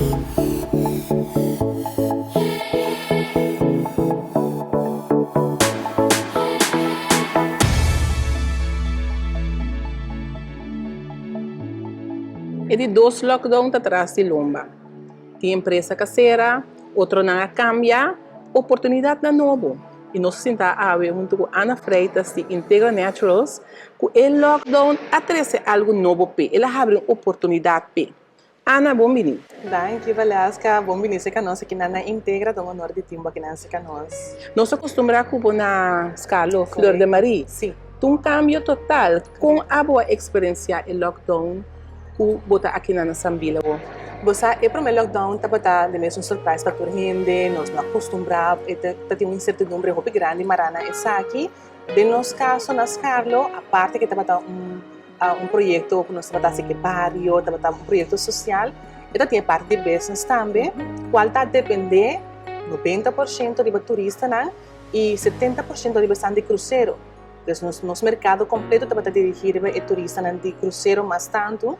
E di dos lockdown ta tras di lomba. Tin empresa ka sera, otronan a kambia, oportunidatnan nobo. I nos a sinta awe huntu ku Ana Freitas di Integra Naturals ku e lockdown a trese algu nobo p'e, el a habri un oportunidat p'e. Ana, bon bini. Danki Valeska, bon bini serka nos aki na na Integra, ta un honor di tin bo aki nan serka nos. Nos a kustumbrá ku bo na Skalo, Fleur de Marie. Si. Ta un kambio total. Kon abo a eksperensiá e lockdown ku bo ta aki na Sambil awor? Bo sa, e promé lockdown tabata de mes un surprise pa tur hende, nos no a kustumbrá, e ta tin un insertidumbre hopi grandi mará na esaki. Den nos kaso na Skarlo, aparte ke tabata un un proyekto ku nos tabata hasi ku e bario, tabata un proyekto sosial, e ta tin e parti di business tambe, kual ta dependé 90% riba turistanan i 70% riba esnan di krusero. Dus nos nos merkado kompleto tabata dirigí riba e turistanan di krusero mas tantu.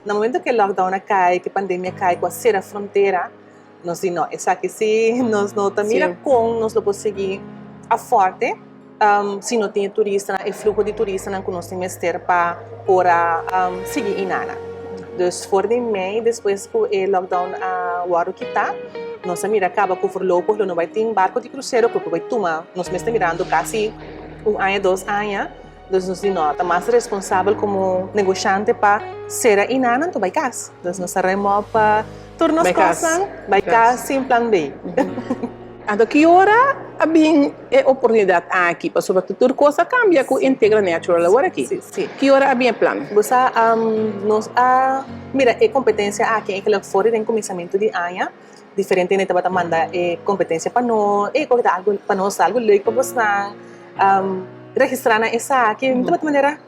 Na momento ku e lockdown a kai, ku e pandemia a kai, ku a sera frontera, nos di no, esaki sí nos no ta mira kon nos lo por sigui afòrte si no tin e turistanan, e fluho di turistanan ku nos tin mester pa por a sigui inana. Dus for di mei despues ku e lockdown a wòrdu kitá, nos a mira kaba ku voorlopig lo no bai tin barko di krusero ku por bai tuma, nos mes ta mirando kasi un aña, dos aña, dus nos di no, ta mas responsabel komo negoshante pa sera inanan anto bai kas. Dus nos a remò pa tur nos kosnan bai kas sin plan B. Anto ki ora a bin e oportunidat aki? Pasobra tur kos a kambia ku Integra Natural awor aki. Ki ora a bin e plan? Bo sa, nos a mira e kompetensia aki eigenlijk for di den kuminsamentu di aña. Diferente hende tabata manda e kompetensia pa nos, ey koke ta algu pa nos, algu leuk pa bosnan, registrá na esaki. Mi tabata manera,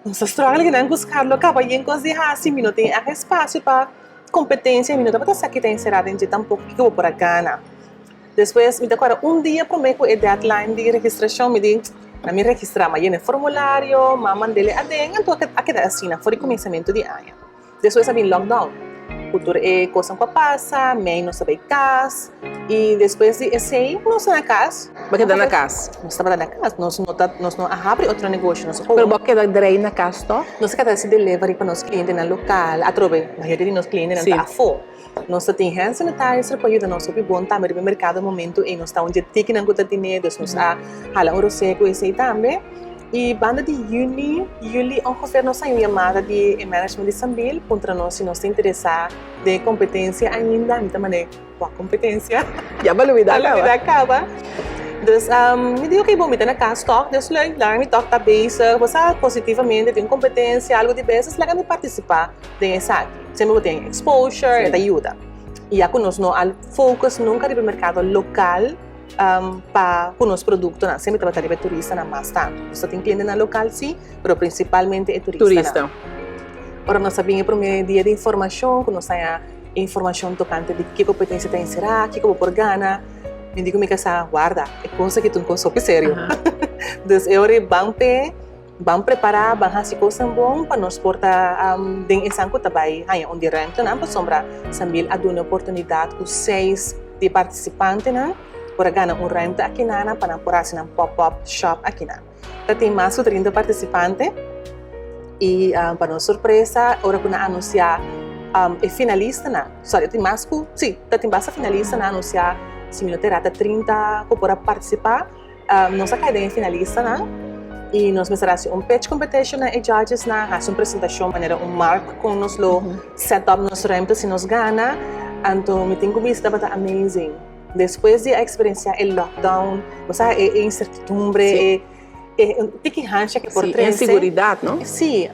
nos ta struggle kinan ku Scarlo kaba yen kos di hasi, mi no tin ègt espasio pa kompetensia, mi no tabata sa ki ta enserá den dje tampoko, kiko bo por a gana. Despues mi ta kòrda un dia promé ku e deadline di registrashon mi di, na mi registrá, mi a yena e formulario, mi a mand'é aden, anto a keda asina for di kuminsamentu di aña. Despues a bin lockdown, ku tur e kosnan ku a pasa, mei nos ta bai kas, i despues di esei nos ta na kas. Bo keda na kas? Nos tabata na kas, nos no ta, nos no a habri otro negoshi, nos a Pero bo a keda drei na kas tòg? Nos a keda hasi delivery pa nos klientenan lokal, atrobe mayoria di nos klientenan ta afó. Nos ta tin hand sanitizer ku a yuda nos hopi bon tambe riba e merkado momento ei nos ta un dje tikinan ku ta tine, dus nos a hala un rosé ku esei tambe. I banda di yüni, yüli ongeveer nos haña un yamada di e management di Sambil puntra nos si nos ta interesá den e kompetensia ainda. Mi ta manera, kua kompetensia? Ya bo a lubidá kaba. A lubidá kaba. Dus mi di oke bon mi ta na kas tòg, dus leuk, laga mi tòg ta bezig. Bo sa positivamente tin un kompetensia, algu di business, laga mi partisipá den esaki. Semper bo tin exposure, e ta yuda. I ya ku nos no a focus nunka riba e merkado lokal, pa ku nos produktonan semper tabata riba e turistanan mas tantu. Nos ta tin klientenan lokal sí, pero prinsipalmente e turistanan. Ora nos a bin e promé dia di informashon ku nos haña informashon tokante di kiko kompetensia ta enserá, kiko bo por gana, mi di ku mi kasá, warda, e kos aki ta un kos hopi serio. Dus e ora ei ban p'e, ban prepará, ban hasi kosnan bon pa nos por ta den esan ku ta bai haña un di rèntenan pasobra Sambil a duna oportunidat ku seis di e partisipantenan por a gana un ruimte akinana pa nan por hasi nan pop-up shop akinan. Ta tin mas ku 30 partisipante i pa nos sorpresa ora ku nan anunsiá e finalistanan, sorry, tin mas ku, sí, ta tin basta finalista nan anunsiá si mi no ta erá ta 30 ku por a partisipá. Nos a kai den e finalistanan i nos mester hasi un pitch competition na e judgesnan, hasi un presentashon manera un mark kon nos lo set up nos ruimte si nos gana. Anto mi tin ku bisa tabata amazing. Despues di a eksperensiá e lockdown, bo sa e insertidumbre, e e tiki hansha ke por trese. Sí, inseguridat, no? Sí.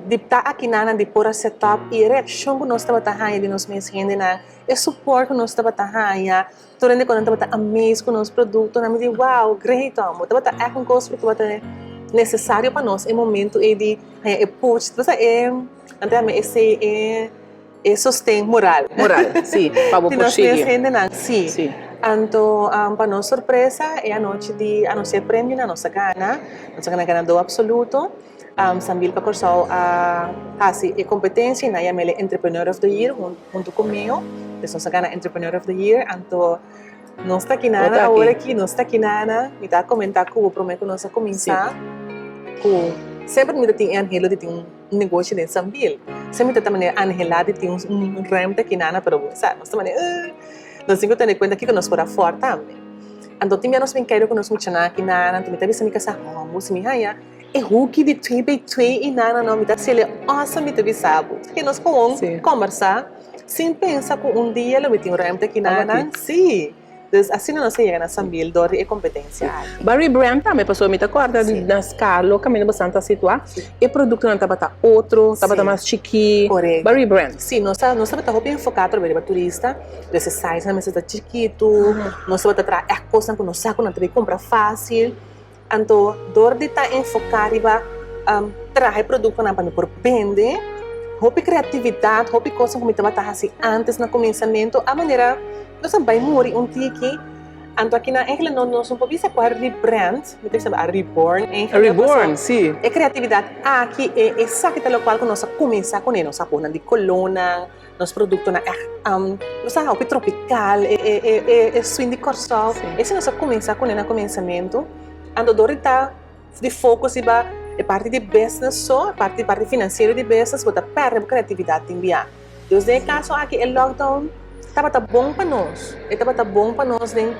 Di ta akinan di por a set up i e reakshon ku nos tabata haña di nos mes hendenan, e support ku nos tabata haña. Tur hende ku nan tabata amazed ku nos produktonan, mi di wow, great amo. Tabata ègt un kos ku tabata nesesario pa nos e momento ei di haña e push, bo sa e, nan ta yama esei e e sosten moral. Moral, si, pa bo por sigui. Di nos mes hendenan, si. Si. Anto pa nos sorpresa e anochi di anunsia e premionan nos a gana, nos a gana ganadó absoluto. Sambil pa Kòrsou a hasi e kompetensia i nan yam'el e Entrepreneur of the Year huntu ku Meo. Pues nos a gana Entrepreneur of the Year, anto nos ta kinana awor aki, nos ta kinana. Mi ta komentá ku bo promé ku nos a kuminsá ku semper mi ta tin e anhelo di tin un negoshi den Sambil. Semper mi ta ta manera anhelá di tin un ruimte kinana, pero bo sa, nos ta manera nos tin ku tene kuenta kiko nos por afòrt tambe. Anto tin bia nos bin kere ku nos muchanan kinana, anto mi ta bisa mi kasá, hòmber, si mi haña E hoki di twee bij twee i nana no mi ta haciele awesome mi ta bisa bo. Ke nos gewoon combersa sin pensa cu un dia lo mi tin un ruimte aki nana. Si. Dus asina nos a yega na Sambil door di e competencia aki. Barry Brand tambe pasobra mi ta corda na Scarlo caminda bo Santa situa e productonan tabata otro, tabata mas chiki. Correcto. Barry Brand. Si, nos ta nos tabata hopi enfoca atrobe riba turista, dus e sizenan mester ta chikitu, nos tabata traha echt cosnan cu nos sa cu nan ta bay cumpra facil. Anto dor di ta enfoká riba traha e produktonan pa mi por bende, hopi kreatividat, hopi kosnan ku mi tabata hasi ántes na kuminsamentu a manera nos a bai muri un tiki. Anto akinan eigentlik no nos no por bisa ku a rebrand, mi ta bisa a reborn eigentlik. Reborn, si. E kreatividat aki, e esaki ta lokual ku nos a kuminsá kuné, nos sabornan di kolónan, Nos produktonan ègt nos a hopi tropikal, e swin di Kòrsou. Esei nos a kuminsá kuné na kuminsamentu. Anto dor di ta di focus riba e parti di business so, e parti parti finansiero di business, bo ta pèrdè bo kreatividat tin bia. Dus den e kaso aki e lockdown tabata bon pa nos. E tabata bon pa nos den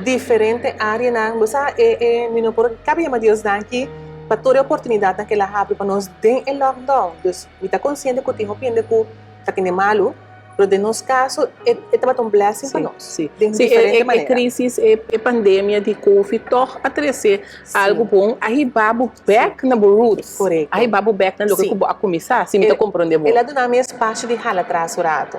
diferente áreanan. Bo sa e e mi no por kaba yama Dios danki pa tur e oportunidatnan ku el a habri pa nos den e lockdown. Dus mi ta konsiente ku tin hopi hende ku ta tene malu, pero den nos kaso e e tabata un blessing pa nos. Sí, Den sí, e, diferente e, e manera. crisis, e, e pandemia di Covid toch a trece algo bon, a hiba bo bek na bo roots. Correcto. A hiba bo bek na loke Sí. ku bo a kuminsá, si mi ta komprondé bo. El a duna mi espacio di hala atras un rato.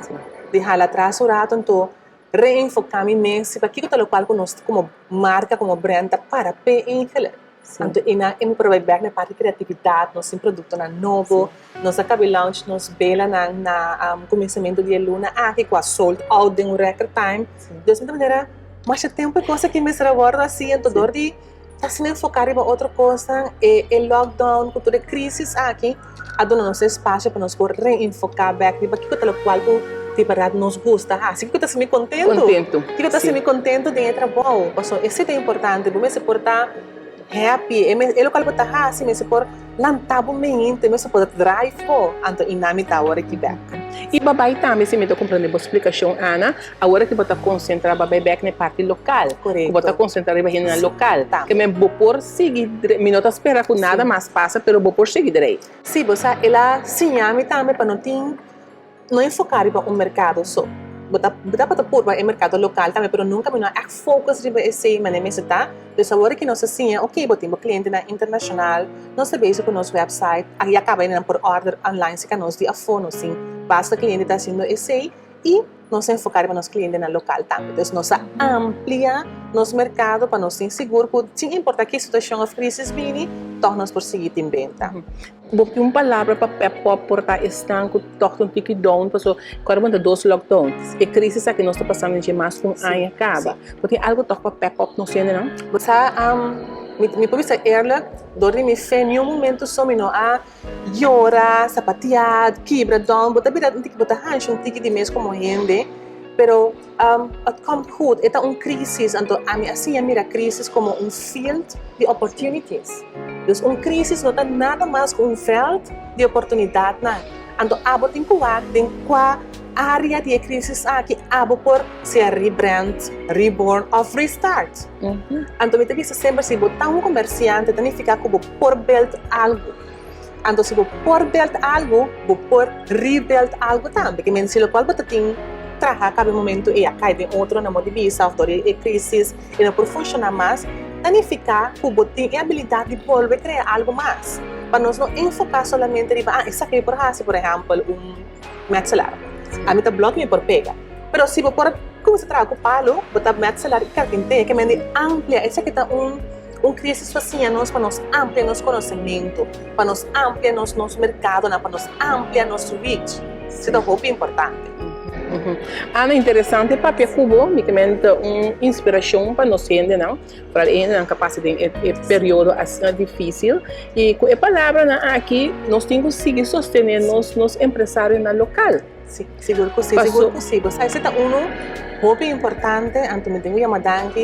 Di hala atras un rato, anto reenfoká mi mes riba kiko ta lokual ku nos komo marka, komo brand ta para p'e eigenlijk. Anto e nan e mi por bai bek na e parti kreatividat, nos tin produktonan nobo, nos a kabi launch nos belanan na kuminsamentu di e luna aki ku a sold out den un record time. Dus mi ta manera masha tempu e kos aki mester a wòrdu hasi, anto dor di ta asina enfoká riba otro kosnan e e lockdown ku tur e krisis aki a duna nos e espasio pa nos por reenfoká bek riba kiko ta lokual ku di bèrdat nos gusta hasi, kiko ta hasi mi kontentu, kiko ta hasi mi kontentu den e trabou. Pasobra esei ta importante, bo mester por ta happy, e lokual bo ta hasi mester por lanta bo mente, mester por drive bo, anto i nan mi ta awor aki bek. I babay tambe si mi ta komprende bo splikashon Ana, awor aki bo ta konsentrá babay bek na e parti lokal, ku bo ta konsentrá riba hendenan lokal, ke men bo por sigui mi no ta spera ku nada mas pasa pero bo por sigui drei. Sí, bo sa el a siña mi tambe pa no tin no enfoká riba un merkado so. Bo ta bo tabata purba e merkado lokal tambe pero nunka mi no a ègt focus riba esei manera mester ta. Dus awor ki nos a siña oke bo tin bo klientenan internashonal, nos ta bezig ku nos website, a ya kaba nan por order online si ka nos di afó nos tin basta kliente ta hasiendo esei i nos a enfoká riba nos klientenan lokal tambe. Dus nos a amplia nos merkado pa nos tin sigur ku sin importa ki situashon òf krisis bini tòg nos por sigui tin benta. Bo tin un palabra pa pep pop por ta esnan ku tòg ta un tiki down paso ku ora bo ta dos lockdown e krisis aki nos ta pasando dje mas ku un aña kaba. Bo tin algu tòg pa pep pop nos hendenan? Bo sa mi por bisa eerlijk dor di mi fe niun momento so mi no a yora, sapatia, kibra down bo ta bira un tiki bo ta hansha un tiki di mes komo hende pero het komt goed e ta un krisis anto ami a siña mira krisis komo un field di opportunities. Dus un krisis no ta nada mas ku un vèlt di oportunidatnan. Anto abo tin ku wak den kua área di e krisis aki abo por sea rebrand, reborn òf restart. Anto mi ta bisa semper si bo ta un komersiante ta nifiká ku bo por build algu. Anto si bo por build algu, bo por rebuild algu tambe. Ke men si lokual bo ta tin traha kaba e momentu ei a kai den otro na modo di bisa òf dor di e krisis e no por funshoná mas, ta nifiká ku bo tin e abilidat di bolbe krea algu mas. Pa nos no enfoká solamente riba, ah, esaki mi por hasi, por ehèmpel, un metselaar. Ami ta blòk i mi por pega. Pero si bo por kuminsá traha ku palu, bo ta metselaar i karpinté. Ke men di amplia, esaki ta un un krisis pa siña nos pa nos amplia nos konosementu, pa nos amplia nos nos merkadonan, pa nos amplia nos reach. Esei ta hopi importante. Ana, interesante papia ku bo, mi ke men ta un inspirashon pa nos hendenan, foral e hendenan ku a pasa den e periodo asina difísil. I ku e palabranan aki nos tin ku sigui sostené nos nos empresarionan lokal. Si, sigur ku si, sigur ku si. Bo sa esei ta unu hopi importante, anto mi tin ku yama danki,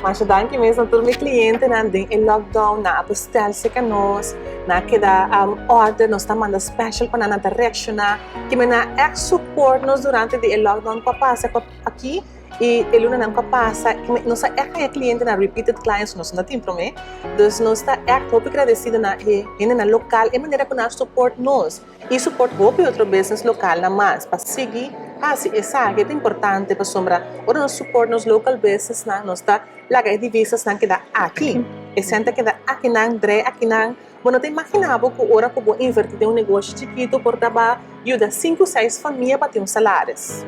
masha danki mes na tur mi klientenan den e lockdown, nan a bestel serka nos, nan a keda order, nos ta manda special pa nan, nan ta reakshoná, kimen nan a ègt support nos durante di e lockdown ku a pasa aki i e lunanan ku a pasa, nos a ègt haña klientenan, repeated clients nos no tin promé, dus nos ta ègt hopi gradesido na e hendenan lokal, e manera ku nan a support nos. I support hopi otro business lokalnan mas pa sigui hasi esaki. Ta importante pasobra ora nos support nos local businessnan nos ta laga e divisasnan keda aki. E sèn ta keda akinan, drei akinan. Bo no ta imagina bo ku ora ku bo inverti den un negoshi chikitu por ta ba yuda sinku seis famia pa tin un salaris.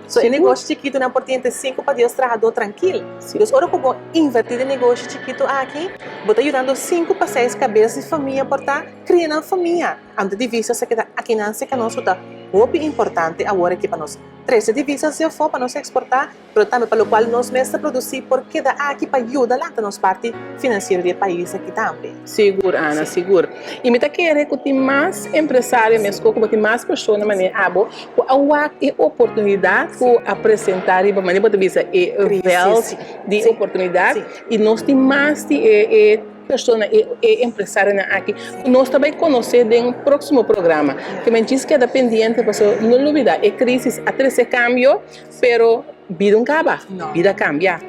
So e negoshi chikitunan por tin entre sinku pa dies trahadó trankil. Dus ora ku bo inverti den negoshi chikitu aki bo ta yudando sinku pa seis kabes di famia por ta Kria nan famia. Anto divisa sa keda akinan serka nos ku ta hopi importante awor aki pa nos trese divisas di afó pa nos eksportá, pero tambe pa lokual nos mes ta produsí por keda aki pa yuda lanta nos parti finansiero di e pais aki tambe. Sigur, Ana, sigur. I mi ta kere ku tin mas empresario meskos ku bo tin mas persona manera abo ku a wak e oportunidat ku a presentá riba manera bo ta bisa e vèlt di oportunidat i nos tin mas di e Persona e e empresarionan aki ku nos ta bai konosé den próksimo programa. Ke men djis keda pendiente pasobra no lubidá e krísis a trese kambio pero bida un kaba, bida kambia.